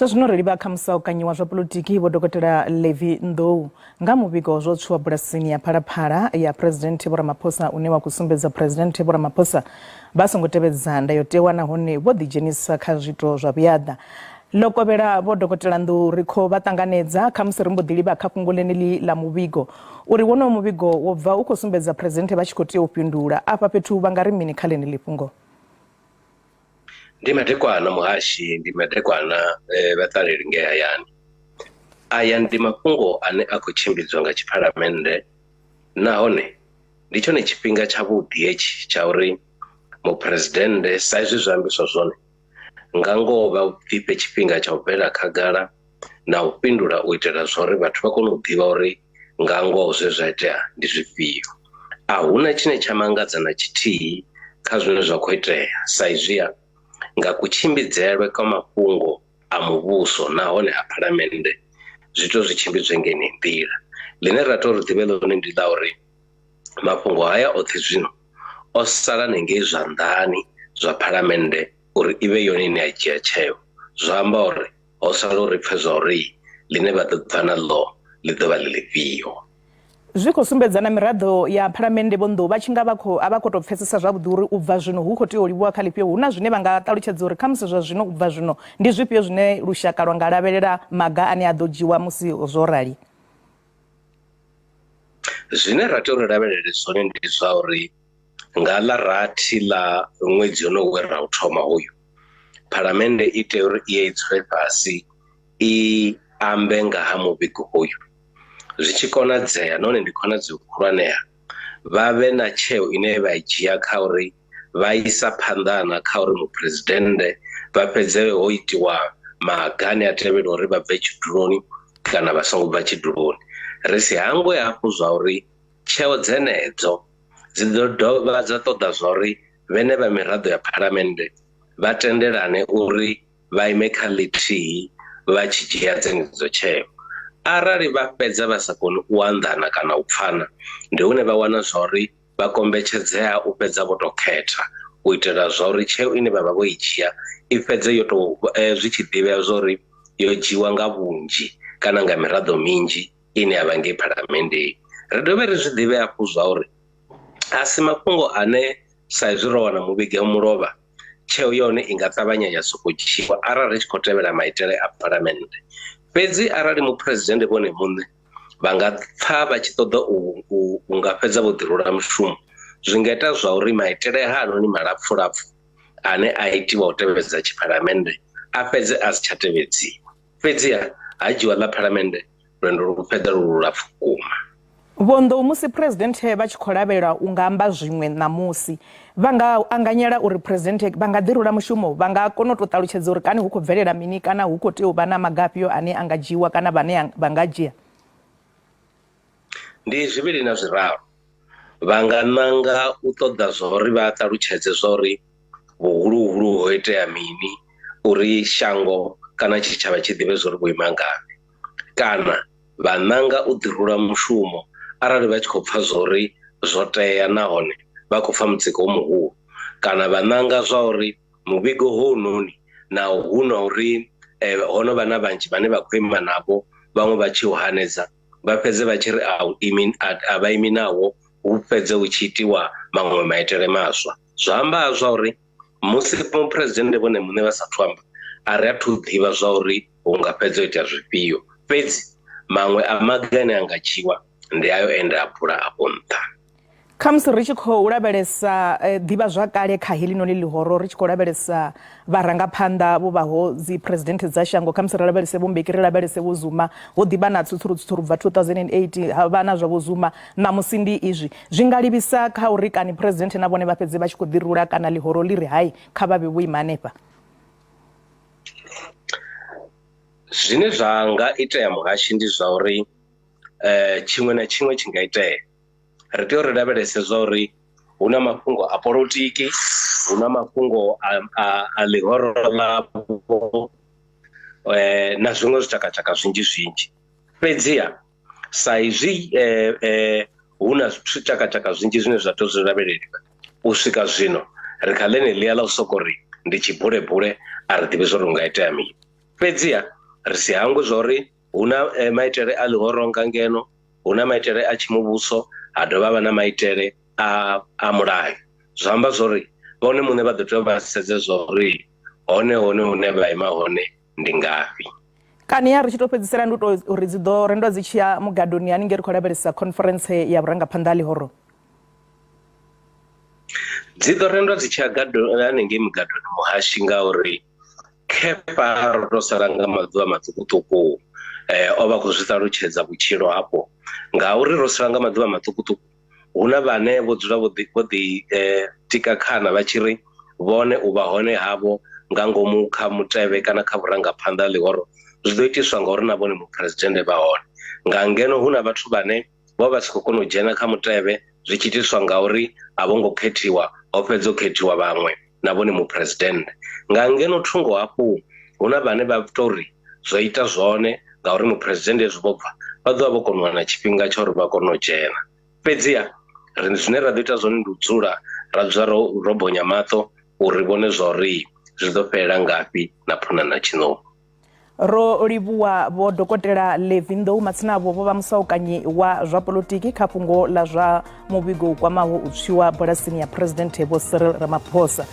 Zwa zwino ri livha kha musaukanyi wa zwa polotiki Vho Dokotela Levi Ndou nga muvhigo zwo tswiwa bulasini ya Phalaphala ya Phresidennde Vho Ramaphosa une wa khou sumbedza Phresidennde Vho Ramaphosa vha songo tevhedza ndayotewa nahone vho ḓidzhenisa kha zwiito zwa vhuyaḓa. Ḽo kovhela Vho Dokotela Ndou ri khou vha ṱanganedza khamusi ri mbo ḓi livha kha fhungo ḽeneḽi ḽa muvhigo uri wonoyo muvhigo wo bva u khou sumbedza Phresidennde vha tshi khou tea u fhindula afha fhethu vha nga ri mini kha ḽeneḽi fhungo. Ndi madekwana muhashi, ndi madekwana vhaṱaleli ngei hayani. Aya ndi mafhungo ane a khou tshimbidzwa nga tshiphalamennde nahone ndi tshone tshifhinga tshavhuḓi hetshi tsha uri muphuresidennde sa izwi zwi ambiswa zwone nga ngoho vha ḓifhe tshifhinga tsha u bvela khagala na u fhindula u itela zwa uri vhathu vha kone u ḓivha uri nga ngoho zwe zwa itea ndi zwifhio. A huna tshine tsha mangadza na tshithihi kha zwine zwa khou itea sa izwiha nga kutshimbidzelwe kwa mafhungo a muvhuso nahone a phalamennde zwi tea zwi tshimbidzwe nga yeneyi nḓila. Ḽine ra tea uri ḓivhe ḽone ndi ḽa uri mafhungo haya oṱhe zwino o sala hanengei zwanḓani zwa phalamennde uri i vhe yone ine ya dzhia tsheo. Zwa amba uri ho sala uri pfe zwa uri ḽine vha ḓo bva na ḽo ḽi ḓo vha ḽi ḽifhio. Zwi khou sumbedza na miraḓo ya phalamennde Vho Nḓou vha tshi nga vha khou a vha khou tou pfesesa zwavhuḓi uri u bva zwino hu khou tea u livhiwa kha ḽifhio. Hu na zwine vha nga ṱalutshedza uri khamusi zwa zwino u bva zwino ndi zwifhio zwine lushaka lwa nga lavhelela maga ane a ḓo dzhiwa musi zwo rali? Zwine ra tea uri lavhelele zwone ndi zwa uri nga ḽa rathi ḽa ṅwedzi hono we ra u thoma hoyu phalamennde i tea uri i ye i dzule fhasi i ambe nga ha muvhigo hoyu zwi tshi konadzea nahone ndi khonadzeo khulwanea vha vhe na tsheo ine vha i dzhia kha uri vha isa phanḓa na kha uri muphuresidennde vha fhedze ho itiwa maga ane a tevhela uri vha bve tshiduloni kana vha songo bva tshiduloni. Ri si hangwe hafhu zwa uri tsheo dzenedzo dzi ḓo dovha dza ṱoḓa zwa uri vhene vha miraḓo ya phalamennde vha tendelane uri vha ime kha ḽithihi vha tshi dzhia dzenedzo tsheo. Arali vha fhedza vha sa koni u anḓana kana u pfana, ndi hune vha wana zwa uri vha kombetshedzea u fhedza vho tou khetha u itela zwa uri tsheo ine vha vha vho i dzhia i fhedze yo tou zwi tshi ḓivhea zwa uri yo dzhiwa nga vhunzhi kana nga miraḓo minzhi ine ya vha ngei phalamenndeni. Ri dovhe ri zwi ḓivhe hafhu zwa uri a si mafhungo ane sa izwi ro wana muvhigo mulovha tsheo yone i nga ṱavhanya ya sokou dzhiwa arali ri tshi khou tevhela maitele a phalamennde. Fhedzi arali muphuresidennde vhone muṋe vha nga pfa vha tshi ṱoḓa u nga fhedza vho ḓirula mushumo zwi nga ita zwa uri maitele haanoni malapfu lapfu ane a itiwa u tevhedza tshiphalamennde a fhedze a si tsha tevhedziwa. Fhedziha ha dzhiwa ḽa phalamennde lwendo lu fhedza lu lulapfu vhukuma. Vho Ndou, musi Phresidennde vha tshi khou lavhelelwa u nga amba zwiṅwe ṋamusi, vha nga anganyela uri Phresidennde vha nga ḓirula mushumo? Vha nga kona u tou ṱalutshedza uri kani hu khou bvelela mini kana hu khou tea u vha na maga afhio ane a nga dzhiiwa kana vhane vha nga dzhia? Ndi zwivhili na zwiraru. Vha nga ṋanga u ṱoḓa zwa uri vha ṱalutshedze zwa uri vhuhuluhulu ho itea mini uri shango kana tshitshavha tshi ḓivhe zwa uri vho ima ngafhi kana vha ṋanga u ḓirula mushumo arali vha tshi khou pfa zwa uri zwo tea nahone vha khou pfa mutsiko u muhulu kana vha ṋanga zwa uri muvhigo hounoni naho hu na uri ho no vha na vhanzhi vhane vha khou ima navho vhaṅwe vha tshi u hanedza vha fhedze vha tshi ri a u imi a vha imi nawo hu fhedze hu tshi itiwa maṅwe maitele maswa. Zwa amba zwa uri musi muphuresidennde vhone muṋe vha sathu amba a ri athu ḓivha zwa uri hu nga fhedza u itea zwifhio fhedzi maṅwe a maga ane a nga dzhiwa ndi ayo e nda a bula afho nṱha. Khamusi ri tshi khou lavhelesa ḓivhazwakale kha heḽinoni ḽihoro, ri tshi khou lavhelesa vharangaphanḓa vho vhaho dzi phresidennde dza shango, khamusi ri lavhelese Vho Mbeki, ri lavhelese Vho Zuma, ho ḓi vha na tsutsuru tsutsuru bva 2008 ha vha na zwa Vho Zuma, ṋamusi ndi izwi. Zwi nga livhisa kha uri kani phresidennde na vhone vha fhedze vha tshi khou ḓirula kana ḽihoro ḽi ri hai kha vha vhe vho ima hanefha? Zwine zwa nga itea muhashi ndi zwa uri tshiṅwe na tshiṅwe tshi nga itea. Ri tea uri lavhelese zwa uri hu na mafhungo a polotiki, hu na mafhungo a ḽihoro ḽavho na zwiṅwe zwitshakatshaka zwinzhi zwinzhi. Fhedziha sa izwi hu na zwitshakatshaka zwinzhi zwine zwa tea u zwi lavheleliwa u swika zwino ri kha ḽeneḽia ḽa u sokou ri ndi tshibulebule a ri ḓivhi zwa uri hu nga itea mini. Fhedziha ri si hangwe zwa uri hu na maitele a ḽihoro nga ngeno, hu na maitele a tshimuvhuso, ha dovha ha vha na maitele a a mulayo. Zwi amba zwori vhone muṋe vha ḓo tea u vha sedze zwa uri hone hone hune vha ima hone ndi ngafhi. Kani ya ri tshi tou fhedzisela ndi u tou uri dzi ḓo rendwa dzi tshi ya mugadoni haningei ri khou lavhelesa khonferentse ya vhurangaphanḓa ha ḽihoro? Dzi ḓo rendwa dzi tshi ya haningei mugadoni muhashi ngauri Kefa ro tou sala nga maḓuvha maṱukuṱuku o vha khou zwi ṱalutshedza vhutshilo hafho ngauri ro sala nga maḓuvha maṱukuṱuku hu na vhane vho dzula vho ḓi vho ḓi tika khana vha tshi ri vhone u vha hone havho nga ngomu kha mutevhe kana kha vhurangaphanḓa ḽihoro zwi ḓo itiswa ngauri na vhone muphuresidennde vha hone nga ngeno hu na vhathu vhane vho vha si khou kona u dzhena kha mutevhe zwi tshi itiswa ngauri a vho ngo khethiwa ho fhedza u khethiwa vhaṅwe na vhone muphuresidennde nga ngeno thungo hafhu hu na vhane vha tou ri zwo ita zwone ngauri muphuresidennde hezwi vho bva vha ḓovha vho kona u wana tshifhinga tsha uri vha kone u dzhena fhedziha ri zwine ra ḓo ita zwone ndi u dzula ra dzula ro ro bonya maṱo uri vhone zwa uri zwi ḓo fhelela ngafhi na phuna na tshiṋoni. Ro livhuwa vho Dokotela Levi Nḓou matsina avho vho vha musaukanyi wa zwa polotiki kha fhungo ḽa zwa muvhigo u kwamaho u tswiwa bulasini ya Phresidennde Vho Cyril Ramaphosa.